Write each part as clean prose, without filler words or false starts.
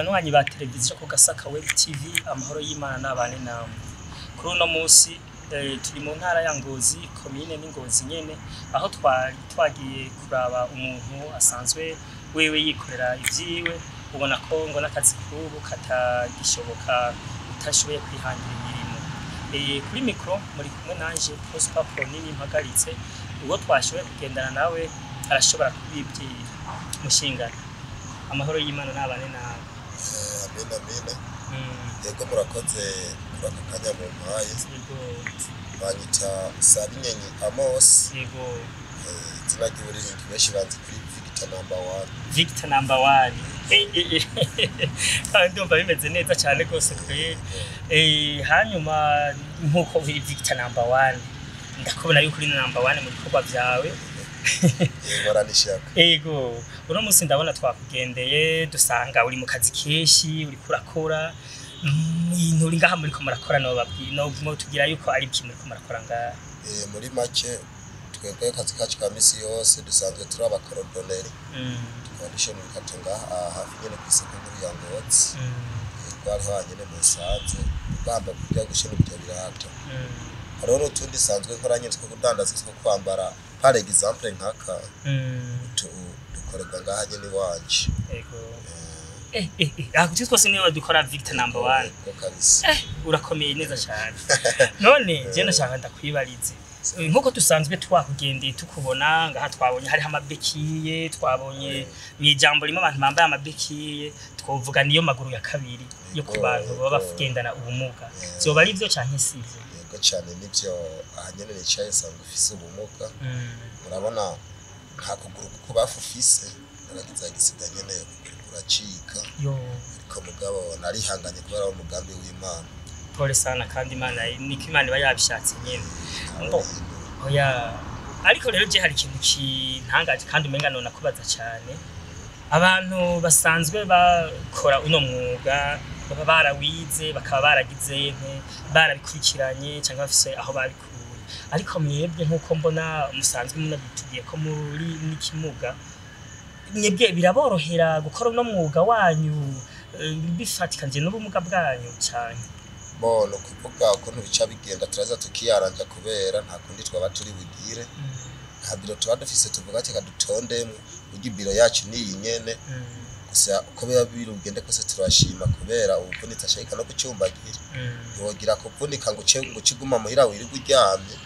Banywanyi ba televiziyo ku Gasaka Web TV, amahoro y'Imana n'abane namwe. Kuri uno munsi turi mu ntara ya Ngozi, komine n'Ingozi nyene, aho twari twagiye kuraba umuntu asanzwe wewe yikorera ivyiwe. Ubona ko ngo n'akazi kubu katagishoboka utashoboye kwihangira imirimo. Kuri micro muri kumwe nanje Prosper Pronini mpagaritse. Uwo twashoboye kugendana nawe arashobora kubibwira. Mushingana, amahoro y'Imana n'abane nawe. Amena, amena. Yego, murakoze kuri aka kanya mumpaye. Banyita Sabinyenyi Amos. Izina ry'uburiringi benshi banzi kuri Victor Number One. Victor Number One. Kandi ndumva bimeze neza cyane rwose kweri. Hanyuma nk'uko uri Victor Number One, ndakubona yuko uri number one mu bikorwa byawe. Yego, n'ishaka. Ego, uno munsi ndabona twakugendeye dusanga uri mu kazi kenshi uriko urakora. Ibintu uri ngaha muriko murakora, no babwira no tugira yuko ari iki muriko murakora ngaha? Muri make, twebwe akazi kacu ka misi yose dusanzwe turi aba cordonnier, tukaba dushona ibikato ngaha hafi nyene kw'isoko nkuru ya Ngozi. Yego, hariho hanyene musanze ugamba kubyo gushona ibyo birato. Hariho n'utundi sanzwe nkora nyene two kudandaza, two kwambara, par exemple nkaka dukorerwa ngaha nyene iwanje. Ego. Ah, twose niwe dukora, Victor Number One? Yego kabisa. Urakomeye neza cyane. None je ndashaka ndakwibarize. Nkuko dusanzwe twakugendeye tukubona ngaha, twabonye hariho ama béquilles, twabonye mu ijambo rimwe abantu bambaye ama béquilles, twovuga niyo maguru ya kabiri yo ku bantu baba bagendana ubumuga. Vyoba ari vyo canke sivyo? Yego cyane, nibyo. Aha nyene nicaye nsanga ufise ubumuga. Murabona nta kuguru kuko bafufise, naragize agisida nyene kuracika. Yo. Ariko mugabo narihanganye kubera ari umugambi w'Imana. Pole sana, kandi Imana niko Imana iba yabishatse nyene. Ntawe Mbo. uhindura. Oya, ariko rero je hari ikintu kintangaje kandi umenga nona kubaza cyane. Abantu basanzwe bakora uno mwuga baba barawize, bakaba baragize nte barabikurikiranye cyangwa bafise aho babikuye, ariko mwebwe nk'uko mbona musanzwe munabitubwiye ko muri n'ikimuga, mwebwe biraborohera gukora uno mwuga wanyu bifatikanije n'ubumuga bwanyu cyane? Bo, ni ukuvuga ukuntu bica bigenda, turaza tukiyaranja kubera nta kundi twaba turi bugire. Nta biro tuba dufise tuvuga ati kadutondemwo burya, ibiro yacu ni iyi nyene. Gusa uko biba biri bugende kose turashima, kubera uwuvunitse ashaka no kucumbagira. Ntiwogira kuvunika ngo uce uguma muhira wirirwa uryamye,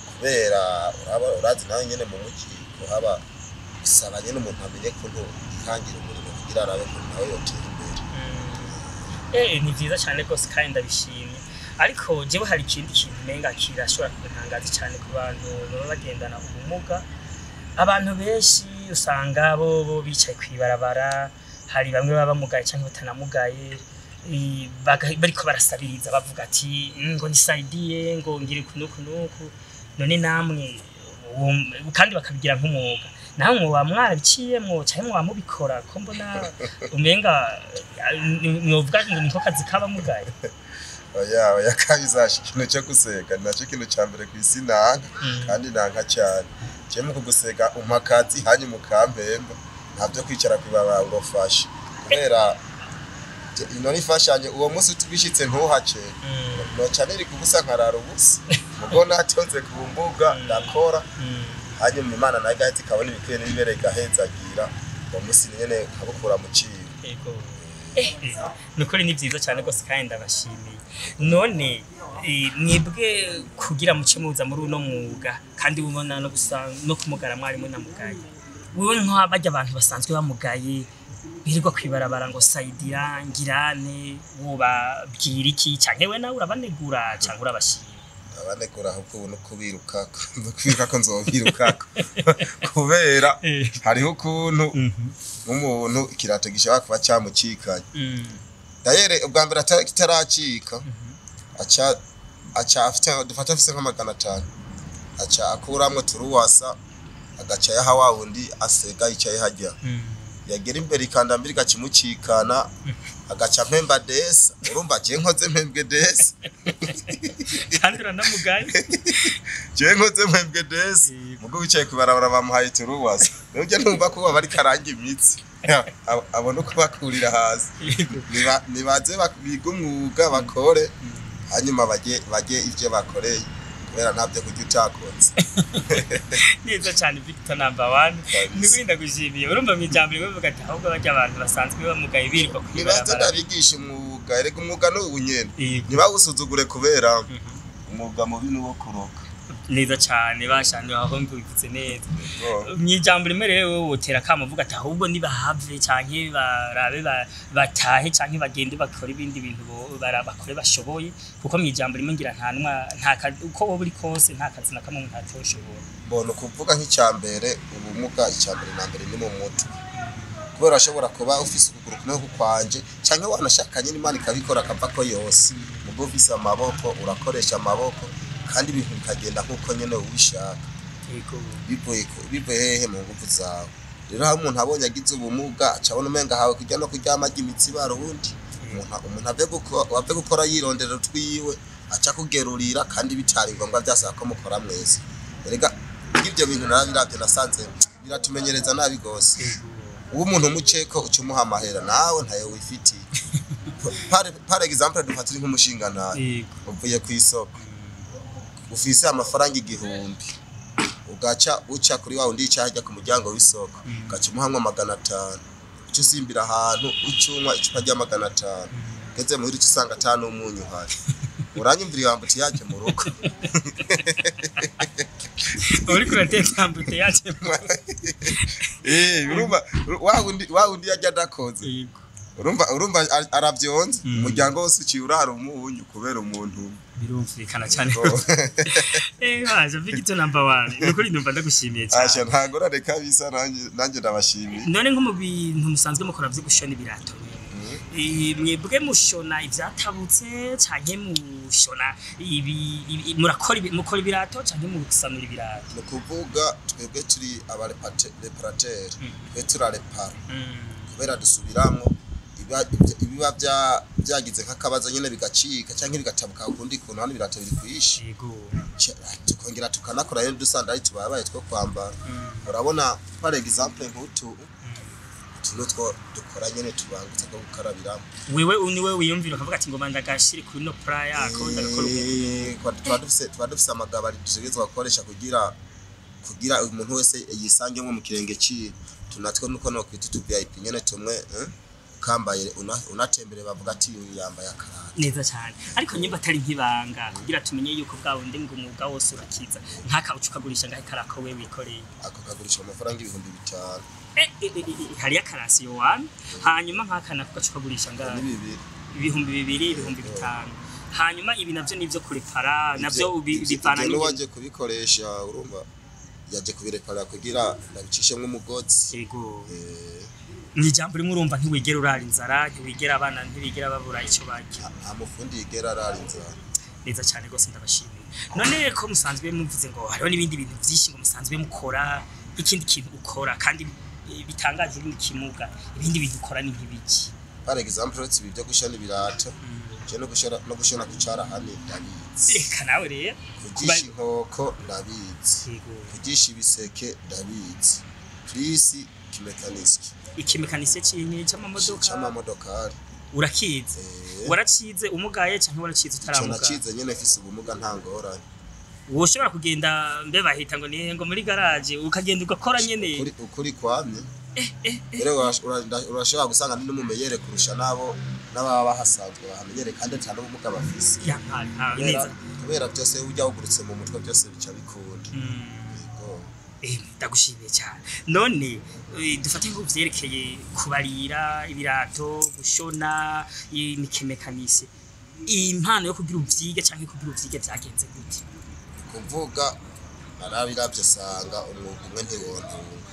kubera uraba urazi nawe nyene mu muji kuhaba bisaba nyene umuntu amenye kuntu yihangira umurimo kugira arabe kuntu nawe yotera imbere. Ni vyiza cyane rwose kandi ndabishimye, ariko jewe hari ikindi kintu umenga kirashobora kuntangaza cyane ku bantu baba bagendana ubumuga. Abantu benshi usanga bo bicaye kw'ibarabara, hari bamwe baba bamugaye cyangwa batanamugaye, bariko barasabiriza bavuga ati ngo nisaidie, ngo ngire kunuku nuku. None namwe kandi bakabigira nk'umwuga, namwe muba mwarabiciyemwo canke muba mubikora, ko mbona umenga mwovuga ngo niko kazi k'abamugaye? Oya, oya kabisa, ikintu cyo gusega ni nacyo kintu ca mbere kw'isi nanka. Kandi nanka cyane. Jewe mu kugusega umpa akazi hanyuma ukampemba, ntabyo kwicara kw'ibarabara ngo fashe, kubera ino nifashanyo uwo munsi bishitse ntuhace, noca nirika ubusa nkarara ubusa. Mugo natonze ku mbuga ndakora, hanyuma Imana nayo igahita ikabona ibikwiye n'ibibereye, igahezagira uwo munsi nyene ukabukura mu cibo. Ego. Nukuri ni vyiza cyane rwose kandi ndabashimiye. None mwebwe kugira muce muza muri uno mwuga, kandi ubona no gusa no kumugara mwarimu namugaye, wewe nk'abarya abantu basanzwe bamugaye birirwa kwibarabara ngo saidira ngirane, wobabwira iki? Canke we nawe urabanegura canke urabashima? Abanegura ahubwo ubu no kubirukako, no kubirukako, nzobirukako, kubera hariho ukuntu nk'umuntu ikirato gishobora kuba camucikanye. Dayere ubwa mbere kitaracika aca afite, dufata afise nka 500, aca akuramwo turuwasa, agaca yaha wa wundi asega yicaye harya. Yagera imbere ikandambiri igacimucikana. Agaca mpemba desa. Urumva je nkoze mpembwe desa. Kandi uranamugaye. Je nkoze mpembwe desa. Mugo wicaye kubarabara bamuhaye turuwasi. Nujya numva ko baba ariko aranga imitsi. Abona uko bakurira hasi. Nibaze biga umwuga bakore, hanyuma bajye ivyo bakoreye, kubera ntabyo kurya utakoze. Neza cyane, Victor number 1. Nukuri ndagushimiye. Urumva mu ijambo rimwe bavuga ati ahubwo bajya abantu basanzwe bamugaye birirwa Nibaze kwibarabara. ndabigisha umwuga, erega umwuga ni ubu nyene. Ntibawusuzugure kubera umwuga mubi ni uwo kuroka. Neza cyane, bashanje aho mbivuze neza. Mu ijambo rimwe rero wowe wotera akamo uvuga ati ahubwo nibahave canke barabe batahe canke bagende bakore ibindi bintu bakore bashoboye, kuko mu ijambo rimwe ngira nta nwa nta uko wowe uri kose nta kazi na kamwe umuntu atoshobora. Mbona ukuvuga nk'icyambere, ubumuga icyambere na mbere ni mu mutwe, kubera urashobora kuba ufise ukuguru kumwe kukwanje canke wanashakanye n'Imana ikabikora akava ko yose, mugo ufise amaboko urakoresha amaboko kandi ibintu bikagenda nk'uko nyene ubishaka. Bivuye hehe? Mu nguvu zawe. Rero aho umuntu abonye agize ubumuga aca abona umenga ahawe kurya no kuryama arya imitsi barundi. Umuntu ave gukora yirondera utwiwe, aca kugerurira kandi bitari ngombwa, vyasaba ko mukora mwese. Erega ibyo bintu narabiravye nasanze biratumenyereza nabi gose. Uwo umuntu umuceko uca umuha amahera nawe ntayo wifitiye. Par exemple dufatire nk'umushingantahe, uvuye kw'isoko ufise amafaranga 1000, ugaca uca kuri wa wundi yicaye harya ku muryango w'isoko, ugaca umuhamwa 500, uca usimbira ahantu uca unywa icupa rya 500, ugeze muhira uca usanga ata n'umunyu uhari. Uranyumvira iyo embouteillage mu rugo? Uriko urateka embouteillage. Urumva wa wundi yarya adakoze. Urumva aravyonze, umuryango wose uciye urara umunyu kubera umuntu umwe. Birumvikana cyane. Baje Victor number 1, nukuri ndumva ndagushimiye Asha, cyane. nta ngorane kabisa, nanjye ndabashimiye. None nko mu bintu musanzwe mukora vyo gushona ibirato, mwebwe mushona ivyatabutse canke mushona ibi murakora mukora ibirato canke musanura ibirato? Ni ukuvuga twebwe turi abaréparateur, twe turarepara kubera dusubiramwo ibiba vyagize nk'akabazo nyene bigacika canke bigatabuka ukundi kuntu. Hano ibirato biri kwishi. Tukongera tukanakora rero dusandari tubabaye two kwambara. Urabona par exemple nk'utu utu nutwo dukora nyene tubangutse two gukarabiramo. Wewe niwe wiyumvira ukavuga ati ngoma ndagashire kuri no pra yako ndagakora uku? Tuba dufise amagabari dutegerezwa gukoresha kugira umuntu wese yisangemo mu kirenge ciwe. Tunatwo nuko nokwita utu VIP nyene tumwe, ukambaye unatembere bavuga ati uyu yambaye akarata. Neza cyane. Ariko nyimba atari nk'ibanga, kugira tumenye yuko bwa bundi ngo umwuga wose urakiza, nk'aka uca ukagurisha ngahe karako we wikoreye? Ako kagurisha amafaranga 5000. Hariyo akarasiyo wani, hanyuma nk'aka nako gaca ukagurisha ngahe? Ni 2. 2000, 5000. Hanyuma ibi navyo nivyo kurepara navyo bivana Ivyo n'ingene? N'uwaje kubikoresha, urumva yaje kubirepara kugira ndabicishemwo umugozi. Ni ijambo rimwe, urumva ntiwigera urara inzara, ntiwigera abana ntibigera babura icyo barya. Nta mufundi yigera arara inzara. Neza cyane rwose, ndabashimiye. None ko musanzwe muvuze ngo hariho n'ibindi bintu byinshi ngo musanzwe mukora, ikindi kintu ukora kandi bitangaje uri mu kimuga, ibindi bintu ukora ni nk'ibiki? Par exemple uretse ibi byo gushona ibirato, je no gushona ku carahani ndabizi. Reka nawe rero. Kujisha inkoko ndabizi. Kujisha ibiseke ndabizi, plus kimekaniki. Ikimekanisiye cy'inki cy'amamodoka? C'amamodokari. Urakizi? Eh. Waracize umugaye cyangwa waracize Ico utaramugaye? nacize nyene mfise ubumuga, nta ngorane. Woshobora kugenda mbe bahita ngo ni ngo muri garage, ukagenda ugakora nyene? Ukuri kwamye rero urashobora gusanga ndi n'umumeyere kurusha nabo n'ababa bahasanzwe bahamenyere kandi ata n'ubumuga bafise. Yampaye Kubera neza. Kubera byose ujya wugurutse mu mutwe, byose bica bikunda. Yego. Ndagushimiye cyane. None dufate ngo vyerekeye kubarira ibirato, gushona, imikemekanisi, impano yo kugira uvyige canke kugira uvyige vyagenze gute? Kuvuga narabiravye sanga umwuga umwe ntiwontunga,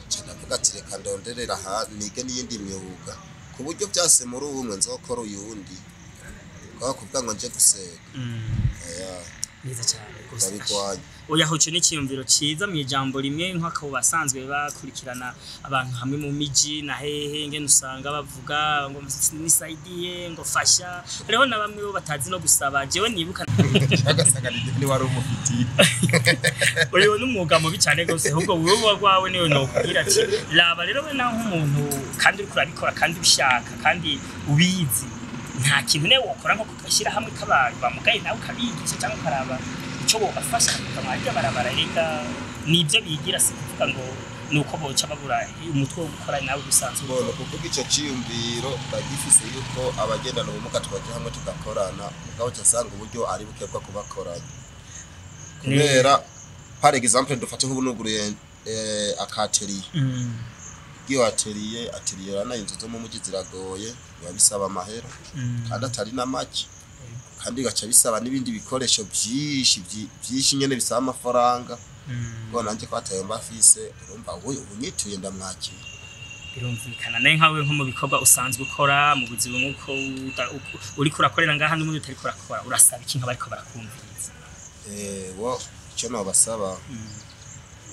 nca ndavuga ati reka ndonderera aha nige n'iyindi myuga ku buryo byose muri umwe nzokora uyundi, kwa kuvuga ngo nje gusega. Oya. Neza cyane rwose. Ndabigwanya. Oya, ho ico ni iciyumviro ciza. Mu ijambo rimwe, nk'ako basanzwe bakurikirana abantu hamwe mu miji na hehe, ngene usanga bavuga ngo nisaidiye, ngo fasha, hariho na bamwe bo batazi no gusaba. Jewe nibuka Agasanga ni wari umufitiye. Uyu ni umwuga mubi cyane rwose. Ahubwo wowe wawe niwe nokubwira ati raba rero we naho nk'umuntu, kandi uriko urabikora kandi ubishaka kandi ubizi, nta kintu nawe wokora nko kugashyira hamwe k'abantu bamugaye, nawe ukabigisha cyangwa ukaraba icyo wobafasha bakamuha barabara. Reka nibyo bigira, si kuvuga ngo ni uko boca babura umutwe wo gukora nawe usanzwe Bona kuvuga ico ciyumviro ndagifise, yuko abagendana ubumuga twaje hamwe tugakorana, mugabo uca uburyo ari buke bwo kubakoranya, kubera par exemple dufate nk'ubu nuguruye aka atelier. Iyo atelier rana inzu zo mu muji ziragoye, biba bisaba amahera kandi atari na make, kandi gaca bisaba n'ibindi bikoresho byinshi byinshi nyene bisaba amafaranga. Ngo nanje ko atayo mbafise, urumva ubu unyituye ndamwakira. Birumvikana. Nawe nkawe, nko mu bikorwa usanzwe ukora mu buzima, nk'uko uriko urakorera ngaha n'ubundi utariko urakora, urasaba iki nk'abariko barakumviriza? Wo icyo nobasaba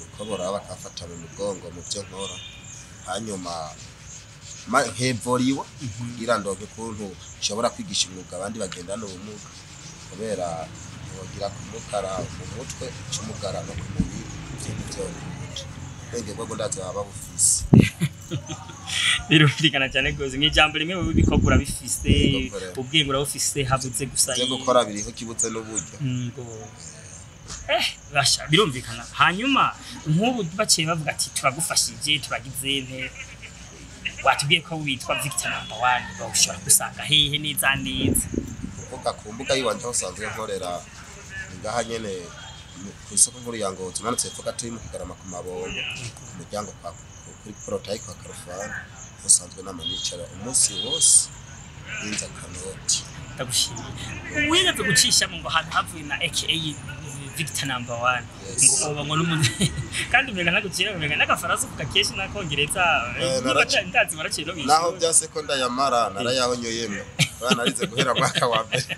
uko boraba bakamfata mu mugongo mu byo nkora, hanyuma nkevoriwa kugira ndonke ukuntu nshobora kwigisha umwuga abandi bagendana ubumuga, kubera ntiwogira kumukara mu mutwe c'umugara no ku mubiri, ivyo ntivyokunda. Ubwenge bwo ndazi baba babufise. Birumvikana cyane rwose. Nk'ijambo rimwe, wowe ibikorwa urabifise, Yego, kore. ubwenge urabufise, habuze gusa ivyo gukora biriho, kibutse n'uburyo. Ngo basha birumvikana. Hanyuma nk'ubu baciye bavuga ati turagufashije, turagize nte, watubwiye ko witwa Victor number one, bawushobora gusanga hehe neza neza? Kuvuga ku mbuga yiwanje aho usanzwe nkorera ni ngaha nyene ku isoko nkuru ya Ngozi, umanutse hepfo gatoyi mu Kigarama ku Mabombo, ku muryango kwa kuri portail kwa Karufani, aho usanzwe nama nicara umunsi wose ninza akanoti. Ndagushimiye. Wigeze gucishamo ngo ahantu havuye na aka Victor number one. Yes. Ngo uba ngo n'umuntu kandi umenga ntagucira, umenga n'agafaransa uvuga kenshi n'akongereza. Niba ndazi waraciye no Naho mw'ishuri. byase ko ndayamara, narayahonyoyemwe. Kubera narize guhera mwaka wa mbere,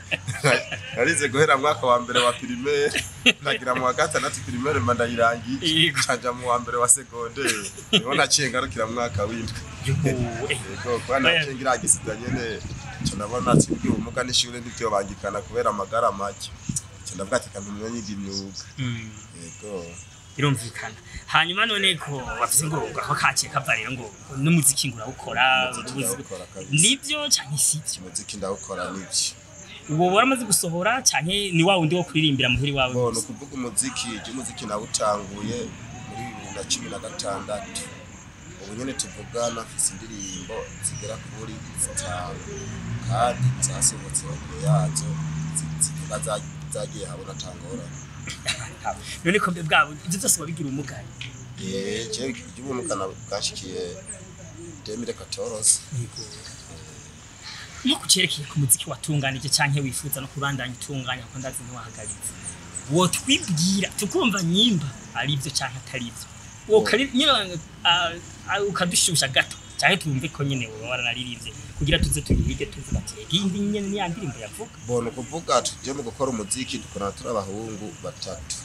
narize guhera mwaka wa mbere wa primaire, ndagira mu wa gatandatu primaire mba ndayirangije. Yego. Nca mu wa mbere wa secondaire, niho naciye ngarukira mu mwaka w'indwi. Yuhu, Yego, kuba naciye ngira agisida nyene, nca ndabona ati burya ubumuga n'ishure ntivyobangikana kubera amagara make, nca ndavuga ati kantumwe nyiga imyuga. Yego. Birumvikana. Hanyuma none ko bavuze ngo aho kaciye kava rero, ngo n'umuziki ngo urawukora? Umuziki ndawukora kabisa. Nibyo canke sivyo? Umuziki ndawukora, nivyo. Uwo waramaze gusohora canke ni wa wundi wo kuririmbira muhiri wawe Bo, ni gusa? ukuvuga umuziki, je umuziki nawutanguye muri 2016. Ubu nyene tuvugana mfise indirimbo zigera kuri zitanu kandi zasohotse, imbere yazo zivuga zagiye habona atangorane. None ko bwabo ibyo byose wabigira umugaye? Je iby'ubumuga bwanshikiye 2014. Nko kucerekeye ku muziki watunganije canke wifuza no kubandanya utunganya, kuko ndazi ntiwahagaritse, wotwibwira tukumva nyimba ari ibyo canke atari ibyo, wokari nyine ukadushusha gato canke twumve ko nyine woba waranaririmbye, kugira tuze tuyige tuvuga ati iyi ndi nyene ni ya ndirimbo yavuga. Bo, ni ukuvuga tuje mu gukora umuziki dukorana turi abahungu batatu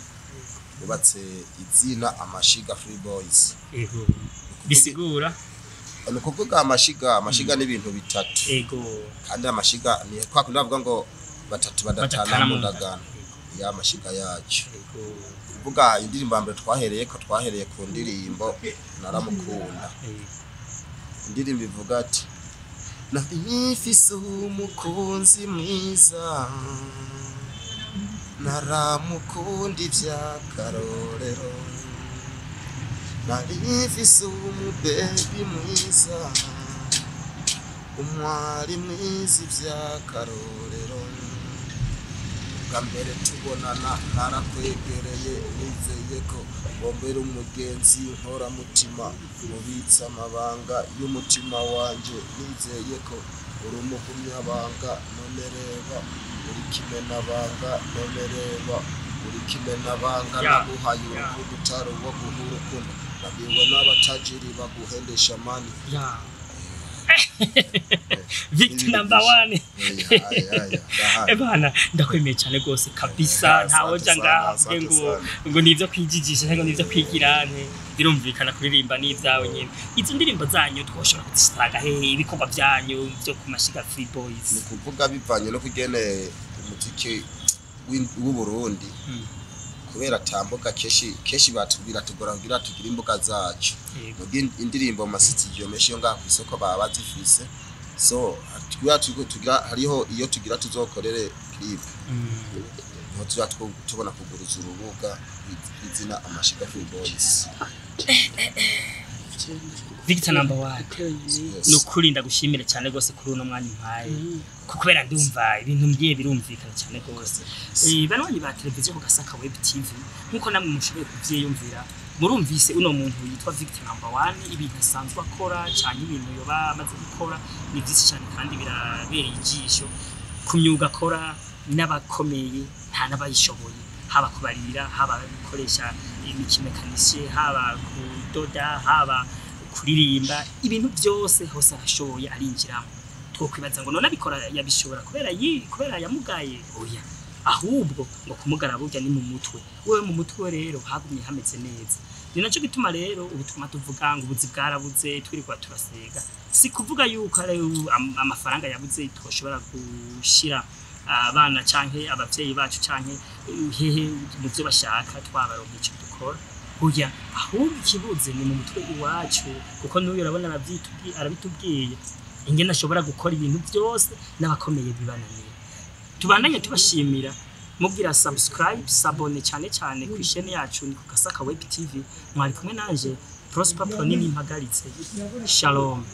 bubatse izina Amashiga Free Boys. Ego, bisigura? Ni ukuvuga amashiga ni ibintu bitatu. Kandi amashiga ni kwa kundi bavuga ngo batatu badatana badatana mu mu ndagano ya amashiga yacu. Kuvuga indirimbo ya mbere twahereye ko, twahereye ku ndirimbo Naramukunda. Indirimbo ivuga ati: nari mfise umukunzi mwiza, naramukunda ivy'akarorero, nari mfise umubebi mwiza, umwari mwiza ivy'akarorero. Bwa mbere tubonana narakwegereye, nizeye ko wombera umugenzi nkoramutima, mubitse amabanga y'umutima wanje, nizeye ko uri umugumyabanga. None reba uri kimenabanga, none reba uri kimenabanga. Naguhaye urukundo utari uwo guha urukundo, nabwiwe n'abatajiri baguhendesha money. Ya. Victor number one. Ndahari. Ebana, ndakwemeye cyane rwose kabisa. Ntawoja Asante ngaha sana, avuge asante ngo sana. ngo ni ibyo kwijijisha cyangwa ni ibyo kwigirane. Birumvikana, kuririmba ni ibyawe nyine. Izo ndirimbo zanyu twoshobora kuzisanga hehe, ibikorwa byanyu byo ku Mashiga Free Boys? Ni kuvuga bivanye no kugene umuziki w'Uburundi, kubera atambuka kenshi kenshi, biratugora kugira tugire imbuga zacu. Muga indirimbo mu masitidiyo menshi yo ngaha kw'isoko baba bazifise, so tugira tugira hariho iyo tugira tuzokorere clip, niho tuza tubona kuguruza urubuga izina Amashiga Free Boys. Victor number one. Yes. Ni ukuri ndagushimire cyane rwose kuri uno mwanya umpaye, kubera ndumva ibintu mbwiye birumvikana cyane rwose. Banywanyi ba televiziyo ku Gasaka Web TV, nkuko namwe mushoboye kuvyiyumvira, murumvise uno muntu yitwa Victor number one, ibintu asanzwe akora cyane, ibintu yoba amaze gukora ni byinshi cyane kandi birabereye ijisho. Ku myuga akora n'abakomeye nta n'abayishoboye, haba kubarira, haba gukoresha imikimekanisiye, haba kudoda, haba kuririmba, ibintu byose hose arashoboye, arinjiramo. Twokwibaza ngo none abikora yabishobora kubera kubera yamugaye? Oya, ahubwo ngo kumugara burya ni mu mutwe wewe, mu mutwe rero hagumye hameze neza. Ni naco gituma rero ubu tuma tuvuga ngo ubuzi bwarabuze, twirirwa turasega. Si kuvuga yuko ari amafaranga yabuze twoshobora gushira abana canke abavyeyi bacu canke hehe mu vyo bashaka, twabaronka ico dukora. Oya, ahubwo ikibuze ni mu mutwe iwacu, kuko n'uyu urabona arabitubwiye ingene ashobora gukora ibintu byose n'abakomeye bibananira. Tubandanye tubashimira, mubwira subscribe, s'abonner cyane cyane ku isheni yacu ni ku Gasaka Web TV. Mwari kumwe nanje Prosper Pronini mpagaritse. Shalom.